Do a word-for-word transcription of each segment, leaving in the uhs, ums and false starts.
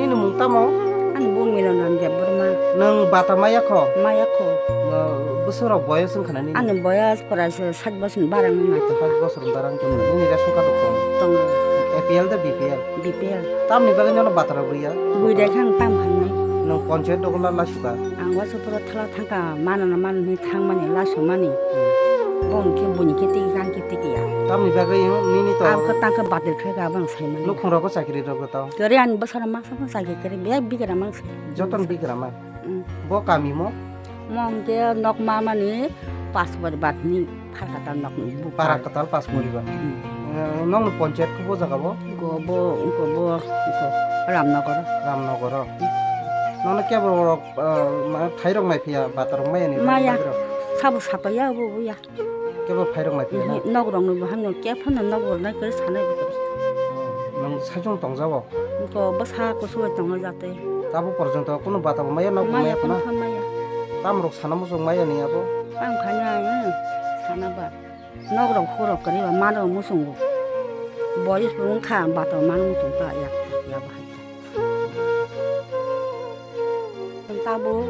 Nini mung tamo? Ani bung Milonram Debbarma. Nwng bata maya kho? Maya kho. Bwswk rok boyos wngkha nini? Ani boyos pora se sat bosor ni barang wngkha. Sat bosor ni barang tong. Hmm. Nini ration card rok tongo? Tongo. A P L de B P L? B P L. Tamni bagwi nono bata rok rwya? Bui de khe ang tam khainai. Nwng ponchayat dogola lasuka? Ang waisa pura thala thangka mano na mano hinwi thangmani lasumani. Hmm. Bong khe buini khe tiki kang khe tiki ya. Tamni bagwi nini to? Ang khe tang khe badil khe ga bang saimani. Nukhung rogo chakri rok to? Kere ani bwsara mangsa phano chakri kere bek bigra mangsa. Jotono bigra ma? Hmm. Bo kami mo? Mo hwnkhe nok ma mani pas poribar ni phar katal nok ni bupar. Para katal pas poribar. Hmm. Eh, nokni ponchayat khe bo jaga bo? Go bo, go bo, go Ramnogor. Ramnogor. Hmm. Nono kebo rok, eh, ma-, thairok nai phiya, batarok maya ni? Maya. Batarok. Sabo sapaiya bo, bo ya. Kebo phairok nai phiya na? Mhm, nok rok no bo hano kebo no nok rok nai kwrwi sanai bo kwrwi. Nwng saichung tongjago? Ko bwsa kusu bai tongo jate. Tabuk porjonto kunu bata bo maya nok maya maya kunu na? Kha maya. Tam rok sana muchung maya ni abo? Tam khanya ang sana ba. Nok rok hurok kwrwi ba mano muchungo. Boyos bo wngkha bata mano muchung ta ya ya bahai. Tabuk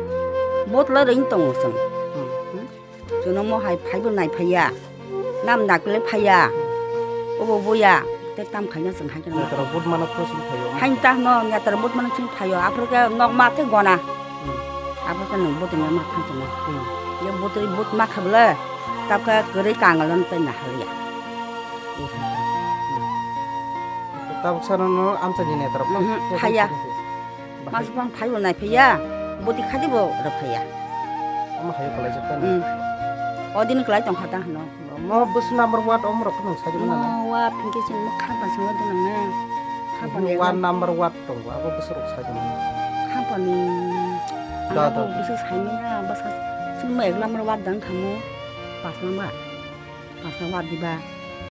botla ring tongo chwng. Hmm. Hmm? Chwngno mo hai phaibo nai phaiya. Nam dakle phaiya. Obo boya. Te tam khaina chwng hai khe. Netra vote mana phosong phaio. Hain ta no netra vote mana chwng phaio. Aphuru khe nok ma khe gona. Hmm. Aphuru khe nwng vote ma thang chwng. Hmm. Ye vote vote ma khabla. Tabkhe kwrwi kangalan tai na haliya. Tabuk sano no amchani netra. Mhm, phaiya. Bahai. Mas bang phaibo nai phaiya, boti khadi bo rw phaiya. Omo hayo kwlaijak ta na? Hmm. O din kwlai tong kha ta hwno. Mo bwswk number ward omo rok nung sajak na? Mo ward hwnkhe chwng mo kha ba swngo dwng nang na. Kha ba. One number ward tongo, abo bwswk rok sajak na? Kha ba ni. Da, da. Abo bwswk sai manya, bwswk chwng mo ek number ward dang kha mo, pas number. Pas number diba.